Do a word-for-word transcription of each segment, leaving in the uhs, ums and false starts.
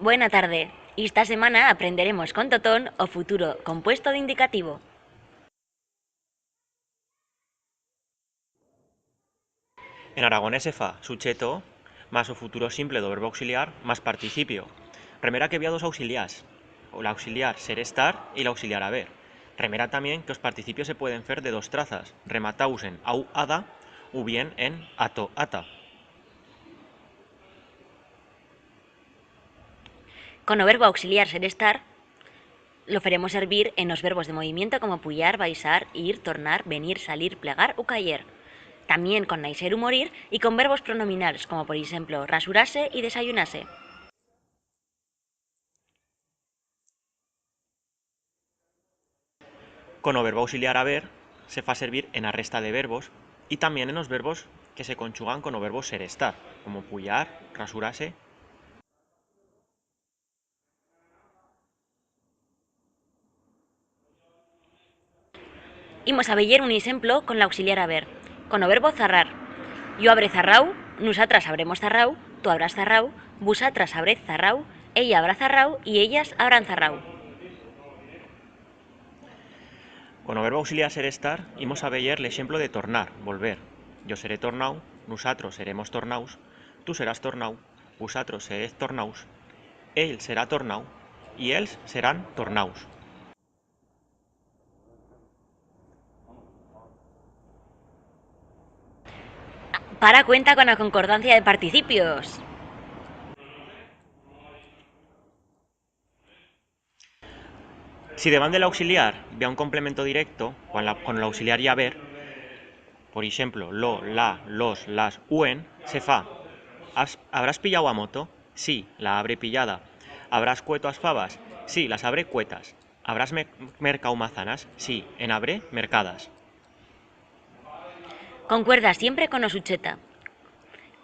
Buena tarde. Ista semana aprenderemos con Totón o futuro compuesto d'indicativo. En aragonés se fa sucheto, mas o futuro simple d'o verbo auxiliar, mas participio. Remera que bi ha dos auxiliars, o l'auxiliar ser estar y l'auxiliar haber. Remera tamién que os participios se pueden fer de dos trazas, remataus en au, ada, u bien en ato, ata. Con o verbo auxiliar ser estar, lo feremos servir en os verbos de movimiento como puyar, baixar, ir, tornar, venir, salir, plegar u cayer. Tamién con naixer u morir y con verbos pronominals como, por eixemplo, rasurar-se y desayunar-se. Con o verbo auxiliar haber se fa servir en a resta de verbos y tamién en os verbos que se conchugan con o verbo ser estar, como puyar, rasurar-se. Imos a veyer un eixemplo con l'auxiliar haber, con o verbo zarrar. Yo habré zarrau, nusatras habremos zarrau, tu habrás zarrau, vusatras habretz zarrau, ella habrá zarrau y ellas habrán zarrau. Con o verbo auxiliar ser estar, imos a veyer l'eixemplo de tornar, volver. Yo seré tornau, nusatros seremos tornaus, tu serás tornau, vusatros serez tornaus, él será tornau y ells serán tornaus. Para cuenta con a concordancia de participios. Si debant de l'auxiliar bi ha un complemento directo, cuan la, con l'auxiliar y haber, por eixemplo, lo, la, los, las u en, se fa: Has, habrás pillau a moto? Sí, la habré pillada. Habrás cueto as fabas? Sí, las habré cuetas. Habrás me-, mercau mazanas? Sí, en habré mercadas. Concuerda siempre con o sucheta.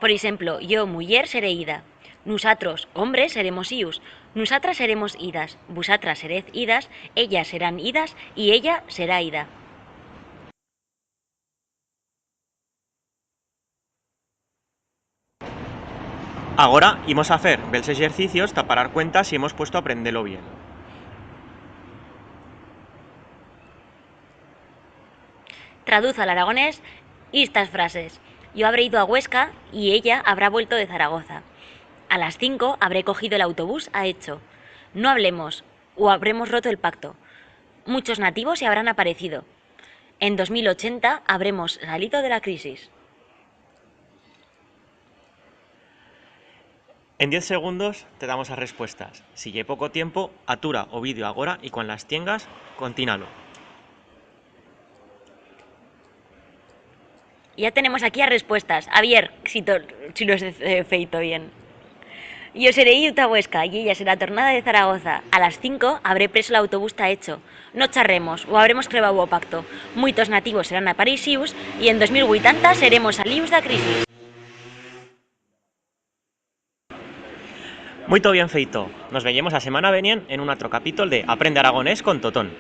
Por eixemplo, yo, muller, seré ida. Nusatros, hombres, seremos ius. Nusatras seremos idas. Vusatras serez idas. Ellas serán idas y ella será ida. Agora imos a fer bels exercicios ta parar cuenta si hemos puesto a aprender-lo bien. Traduz a l'aragonés istas frases. Yo habré ido a Huesca y ella habrá vuelto de Zaragoza. A las cinco habré cogido el autobús a Echo. No hablemos, u habremos roto el pacto. Muchos nativos se habrán aparecido. En dos mil ochenta habremos salido de la crisis. En diez segundos te damos as respuestas. Si ye poco tiempo, atura o vídeo agora y cuan las tiengas, continalo. Ya tenemos aquí as respuestas. A vier si to-, si lo he feito bien. Yo seré iu ta Huesca y ella será tornada de Zaragoza. A las cinco habré preso l'autobús ta Echo. No charremos, u habremos crebau o pacto. Muitos nativos serán apareixius y en dos mil huitanta seremos salius d'a crisis. Muito bien feito. Nos veyemos a semana venient en un atro capítol de Aprende Aragonés con Totón.